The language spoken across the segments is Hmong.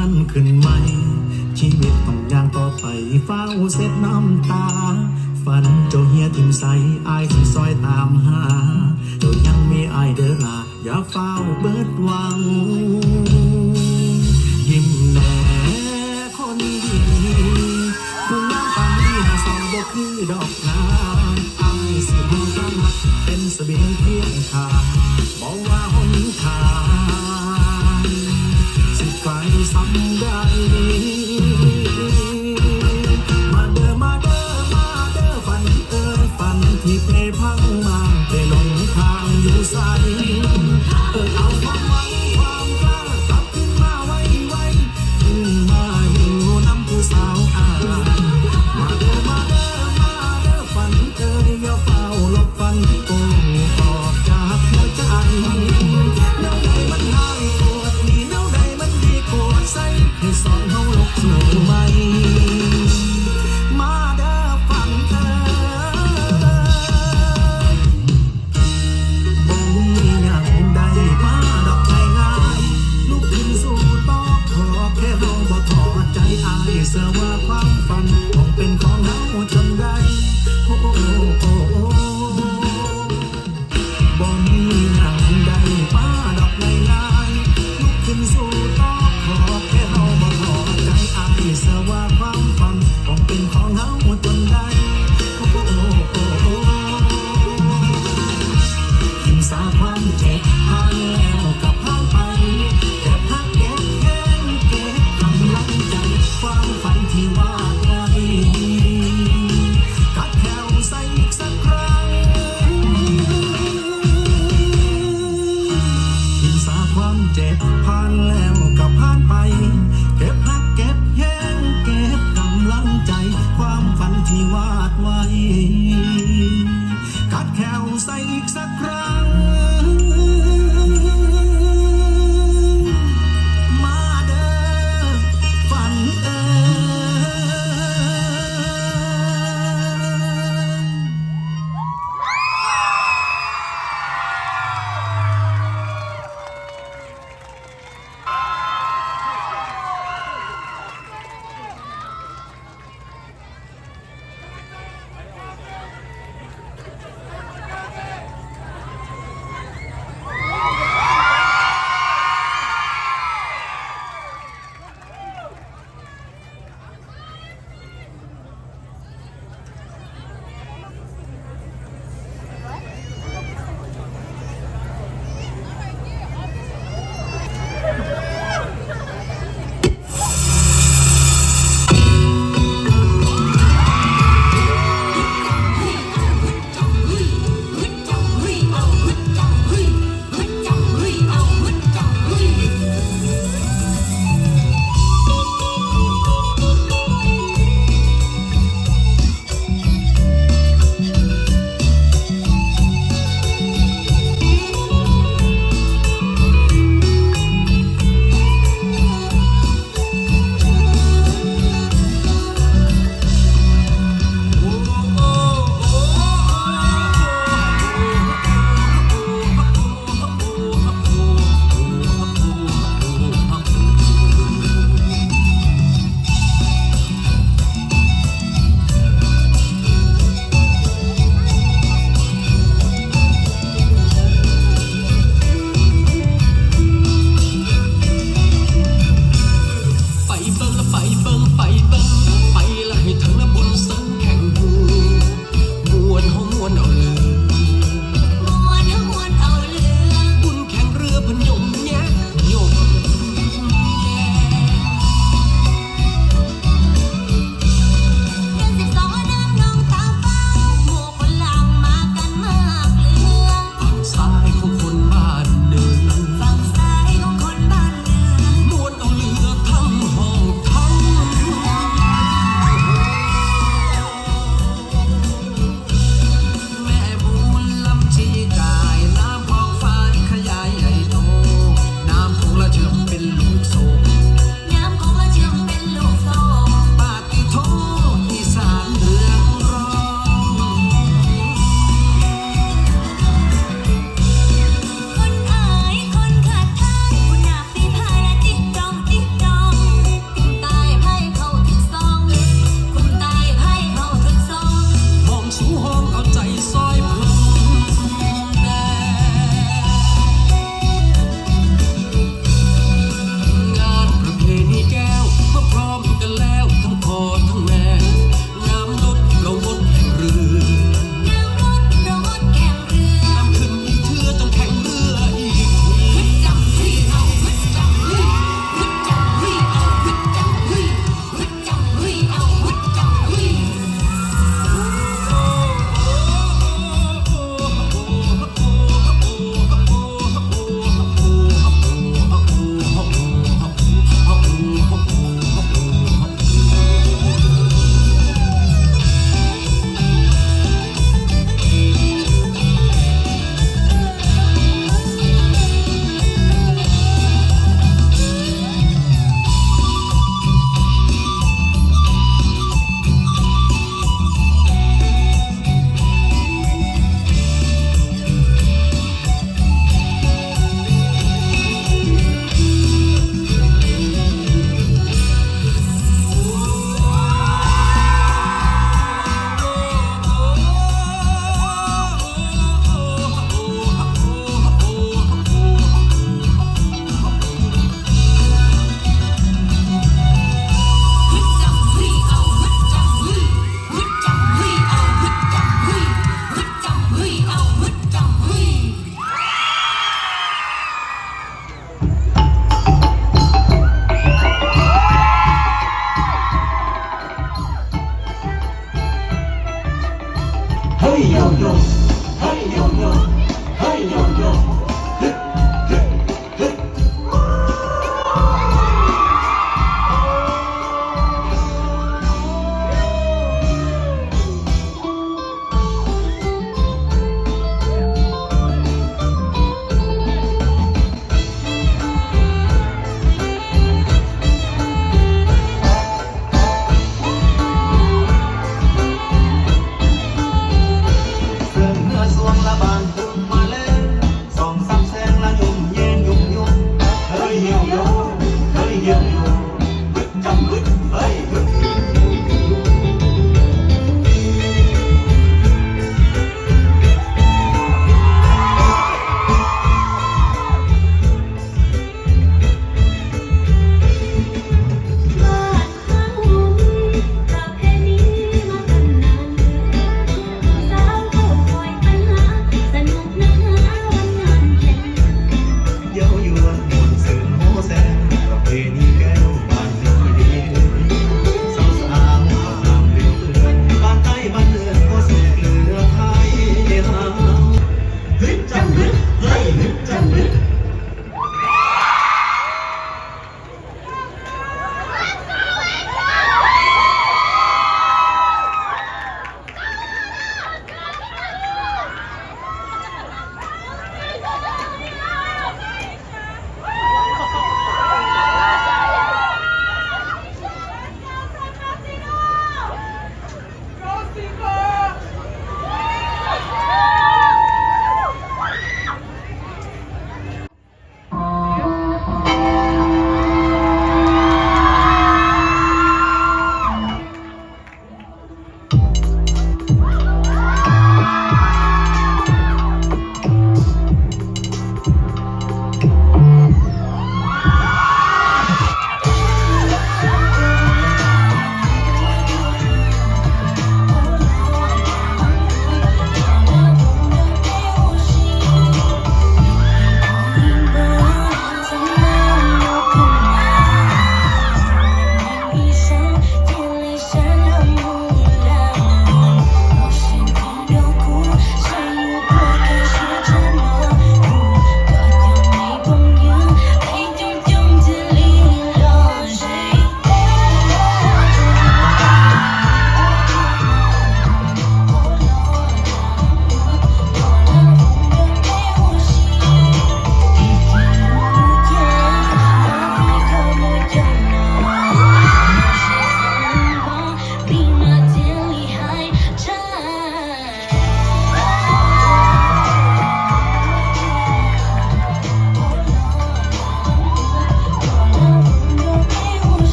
Khwv maim, tsib vim toom yaam tau pais faub seb nam tas, fam rua hiav thim xais, ais tsi soi taam has, rua yaam me ais dawb las, yuav faub npawb vaam. Yim ne khon yim, khub nyaab paam ib has xaus npaum khwb dok na, ais xwm hab taab has, peb xwb vim thiab khas, npaum vaj hoob khas, xwm fais xaam dai. Mas dawb mas dawb mas dawb fam ais, fam thim peb phaab maam peb loos thaam yug xais, au faam vaam faam dlab tau khwb mas vaim vaim, mas yug nam kuv xaus as. Mas dawb mas dawb mas dawb fam ais, yuav faub los fam kuv tod tsa huab cai. Nau dai mas has kuas dim, nau dai mas dim kuas xaiv, hais xov hauv lub tsum mais. Mas dawb fam ais, npaum li yaam dai mas dok nqaij nqaij, lub khwv xu tob khov khe hauv npaum thov cai, ais xav vaam faam ais, koom peb qhov hauv cuam dai. Npaum li yaam dai mas dok nqaij nqaij, lub khwv xu tob khov khe hauv npaum thov cai, ais xav vaam faam ais, koom peb qhov hauv cuam dai. Yim xav faam ais, ces faam lawm kuas faam pais, ces faam kev kheev kev kaam laaj cai, faam fam thim vaam ais. Ncauj yuav muaj xwm hmob xeeb,ประเพณีแก้วบ้านมีดี สาวๆ งามเปรียวเพื่อน บ้านใต้บ้านเนินก็แสกเหลือไทยเฮา ฮึดจังฮึด เฮ้ย ฮึดจังฮึด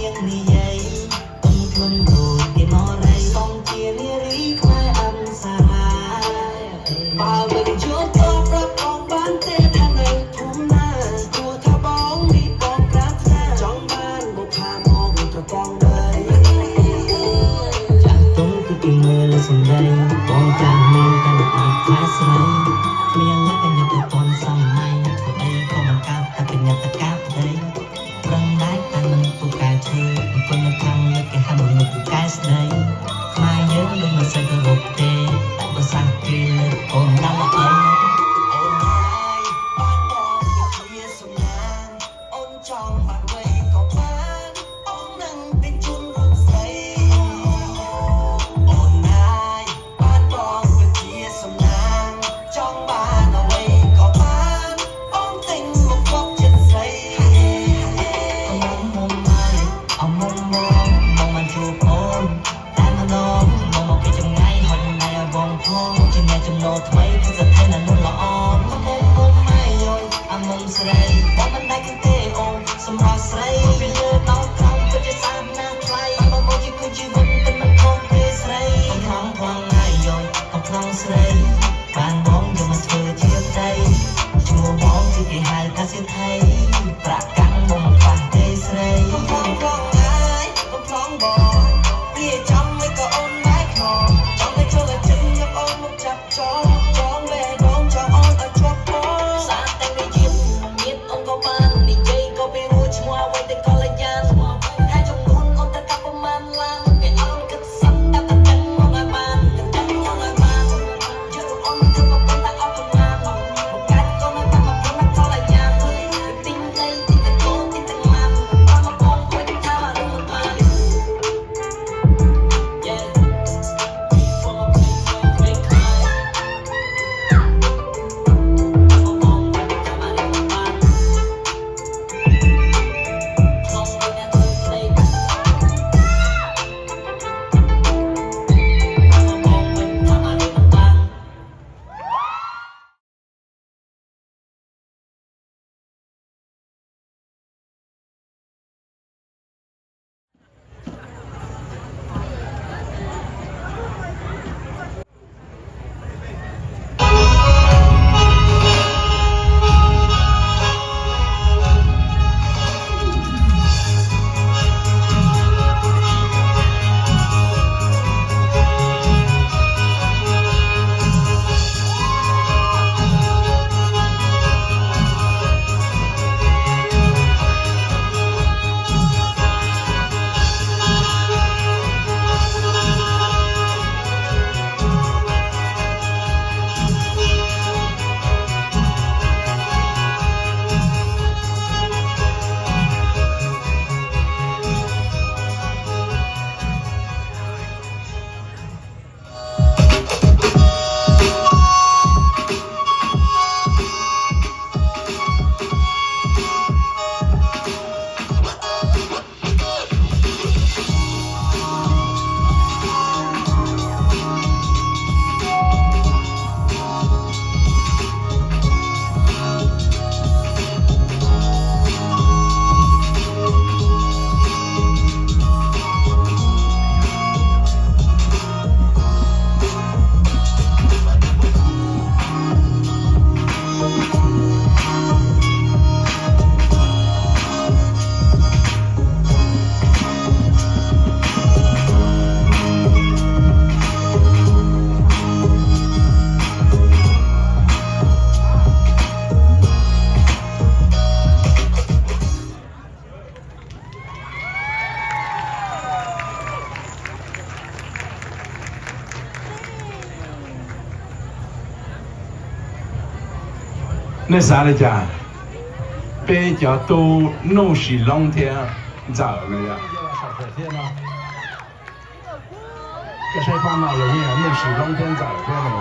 Niag yaig, tus hluas nraug tias no rau xom cia niag ri khmai am xa ra. Pab ua yuav tuaj rau koj pab tej thaj neeg thoob nag, kuv thov poob li poob rab nag, cov npab npau pha mog kuv rau poob nqaij. Tsaam tub kuv tsis mloog lus xum nqaij, poob rab nag tag nrho qhov xwb. Kuv yog lawv pab nyob kuv poob xab mais, kuv ib koj mus kab tag pes nyas tag kab dej. Rau ntais tag meej puv kab tshuaj, kuv nyob thaj lawv kev hab mus nug kuv kab sab dej. Khmai yawg lub nus xav rau rooj teb, tawm npau xav kev lawv ua ntab los ais. Nej xav li cas? Peb cov tub Nuj Sis Loob thiab Ntxawm no yog. Koj saib pab no los yeej yog Nuj Sis Loob thiab Ntxawm thiab no.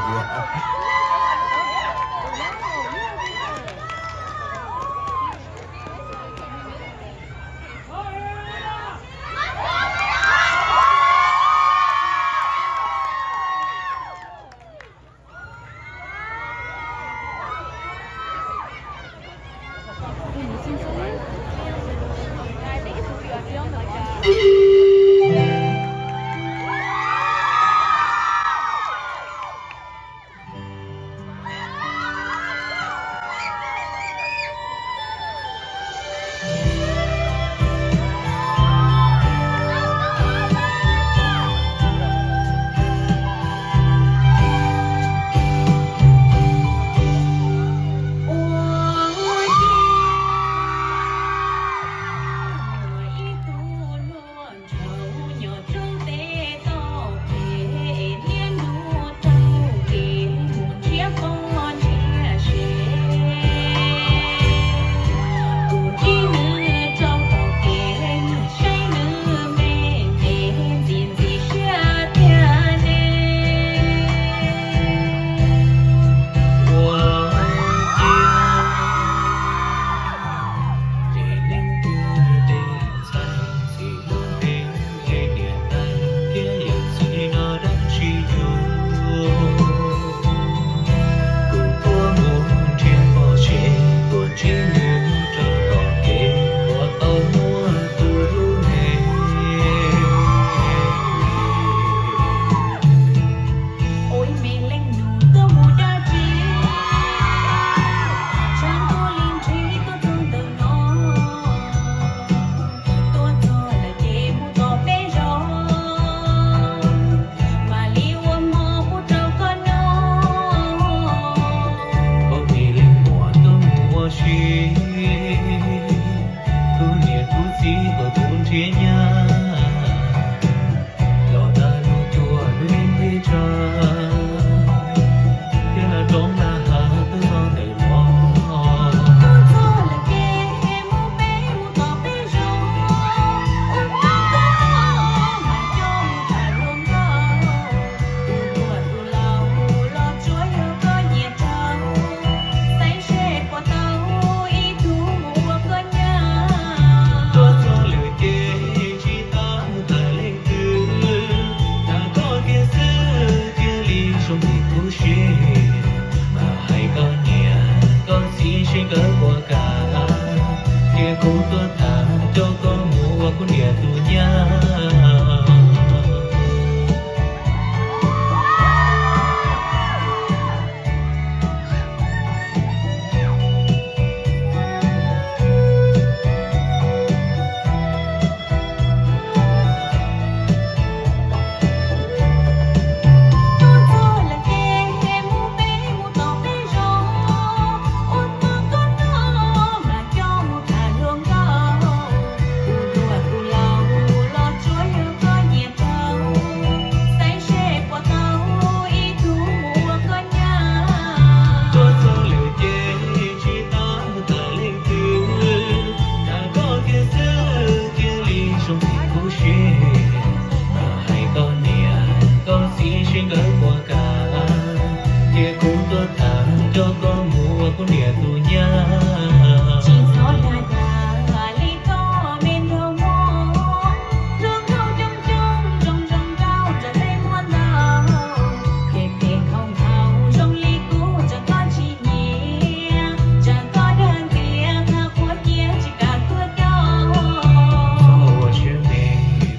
Kuv tuaj mus nrhiav pom seb tuaj ntsib nws rau tom kev uas tau muab tus hlub me. Ua ib me leej nus tuaj mus dab tsi, tshav ntuj li nrhiav tuaj txog ntawm no. Tuaj txog lawm ces mus tom peb zos, mam li ua hmo pub rau koj noj. Ua me leej muam tuaj mus ua si, kuv niam kuv txiv kom kuv nrhiav nyab. Los tag lub cuaj lub neej peb tsag, thiab laj roob laj hav twb txog ntawm no. Tuaj txog lawm ces mus peb mus tom peb zos, ua hmo koj noj mas coj mus tham luag nkauj. Tus hluas tus laus los tsuav yog koj nyiam rau, saib seb puas tau ib tug mus ua koj nyab. Tuaj txog lawm ces tsis tau tham leej twg, tham koj kiag xwb thiaj li zoo txim khuv xim. Mas hais koj niam koj txiv seb nkawd puas kam, cia kuv tuaj tham coj koj mus ua kuv niam tus nyab. Tuaj txog lawm ces mus peb mus tom peb zos, ua hmo koj noj mas coj mus tham luag nkauj. Tus hluas tus laus los tsuav yog koj nyiam rau, saib seb puas tau ib tug mus ua koj nyab. Tuaj txog lawm ces tsis tau tham leej twg, tham koj kiag xwb thiaj li zoo txim khuv xim. Mas hais koj niam koj txiv seb nkawd puas kam, cia kuv tuaj tham coj koj mus ua kuv niam tus nyab. Tsis txhob dag dag li koj me nraug mog, luag nkauj coob coob zoo zoo nkauj tso tej muab ntau. Phem phem nkhaus nkhaus zoo li kuv tsam koj tsis nyiam, tsam koj dag ntxias qhov quav cia tsis kam tuaj coj. Txhob ua siab me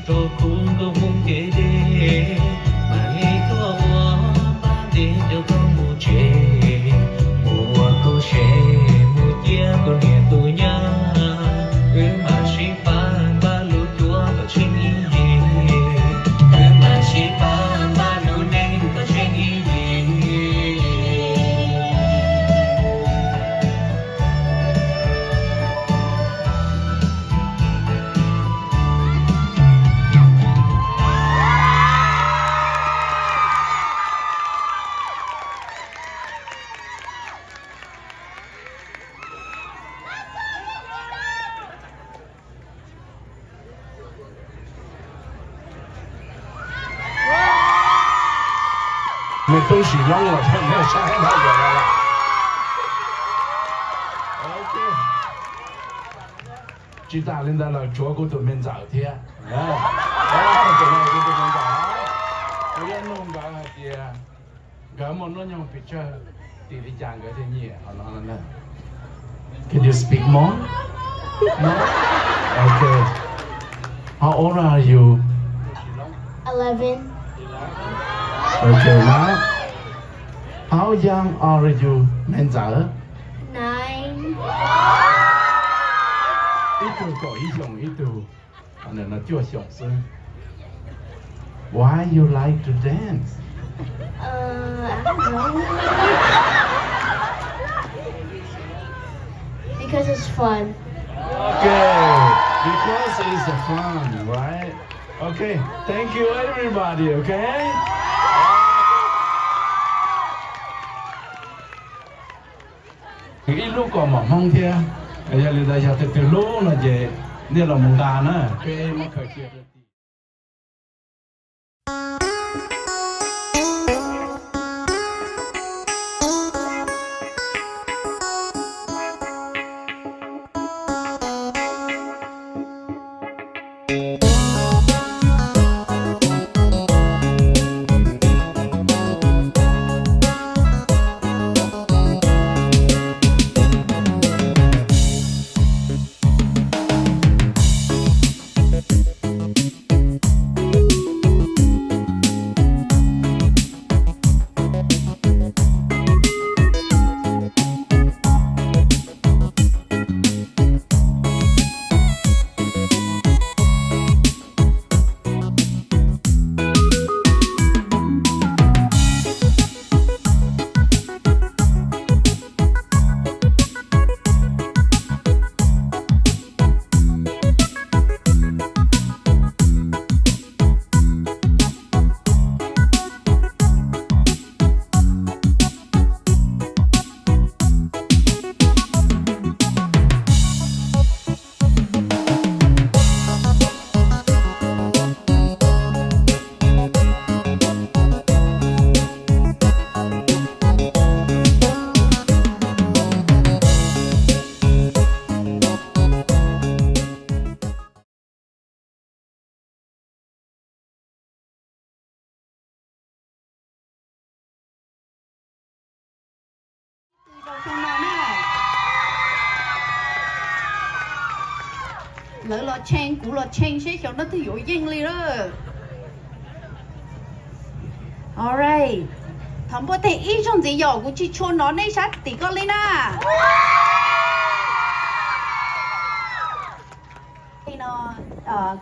rau kuv nkauj Hmoob kev deb, mam li tuaj ua pab ntev coj koj mus tsev, mus ua koj se, mus cia kuv niam tus nyab. Wb mam sib pab npaj lub cuab kom tsheej ib yig, wb mam sib pab npaj lub neej kom tsheej ib yig. Nws tub sim loob los nws saib no yog lawm. Tsis tas li ntawd los tshuav kuv tus me ntxawm thiab. Kuv yuav nug nkawd hais tias nkawd muaj hnub nyoog pes tsawg, tim li cas nkawd thiaj nyiam qhov no na. Can you speak more? No? Okay. How old are you? Eleven. Okay, now. How young are you, me ntxawm? Nine. Ib tug kaum ib xyoos, ib tug no cuaj xyoos xwb. Why you like to dance? Uh, I don't know. Because it's fun. Okay, because it's fun, right? Okay, thank you everybody, okay? Ib lub kom mom Hmoob thiab, yog li ntawd yog tus twg hlub no ces nej los mus nqa na, peb muab khaws cia rau tim. Lawv los tshee, kuv los tshee seb xyov leej twg yuav yeej li lawm. Alright, thov npuaj teg ib zaug ntxiv yom, kuv tsis tshua hnov nej sab tim ko li na. Li no,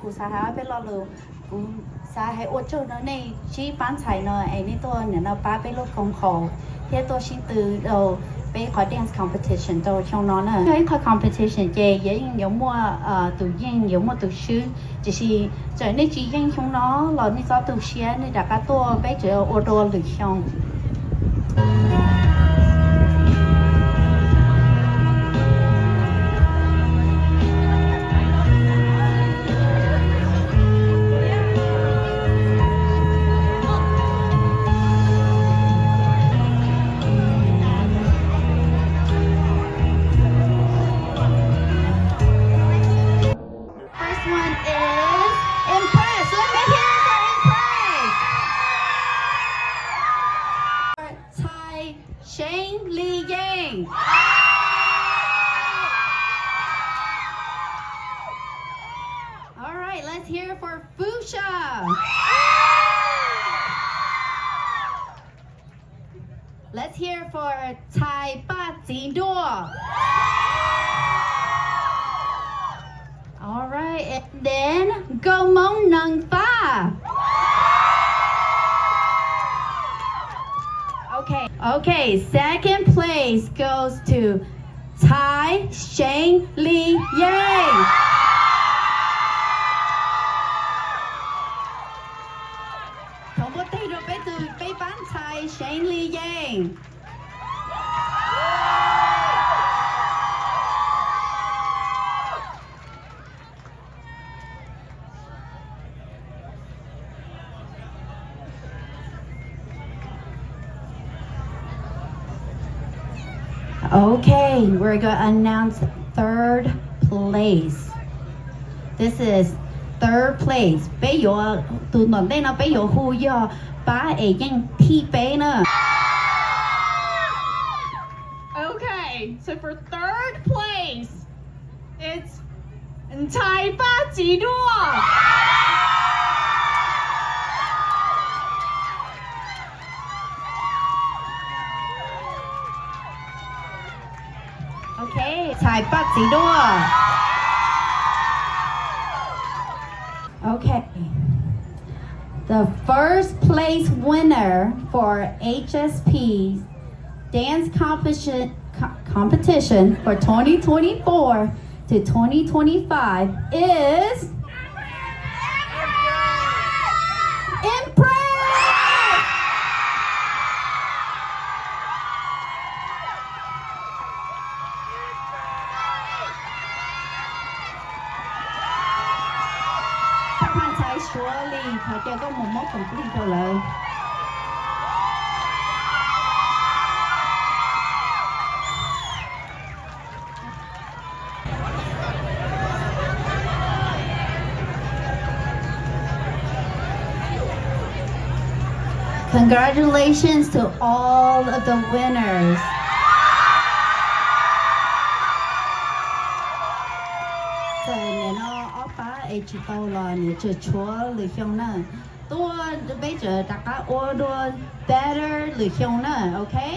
kuv xav hais ob peb lo lus, kuv xav hais ua tsaug rau nej sib pab ntxhais no es nej tuaj nim no pab peb lub koom haum thiab tuaj sib tw rau peb qhov dance competition rau xyoo no na. Yog ib qho competition ces yeej yuav muaj tus yeej yuav muaj tus swb, tiam sis txawm nej tsis yeej xyoo no los nej txhob tu siab, nej rov qab tuaj peb tseem ua dua lwm xyoo. First one is Impress. Let me hear it for Impress. Ntxhais Seev Lis Yeej. All right, let's hear it for Fuchsia. Let's hear for Ntxhais Paj Txiv Nruas. All right, and then Nkauj Hmoob Nees Paj. Okay, okay, second place goes to Ntxhais Seev Lis Yeej. Thov npuaj teg rau peb tus peb pab ntxhais Seev Lis Yeej. Okay, we're gonna announce third place. This is third place. Peb yuav, tus tom ntej no peb yuav hu yog pab es yeej thib peb na. Okay, so for third place, it's Ntxhais Paj Txiv Duaj. Okay, ntxhais Paj Txiv Duaj. Okay. The first place winner for H S P's dance competition, co- competition for twenty twenty-four to twenty twenty-five is Impress. Thaj Paj Ntxhais Suav Lis, thov caw koj mus muab koom plig rau lawv. Congratulations to all of the winners. Txawm nim no ob pab es tsis tau los nws tseem tshuav lwm xyoo na. Tuaj peb tseem rov qab ua dua better lwm xyoo na, okay?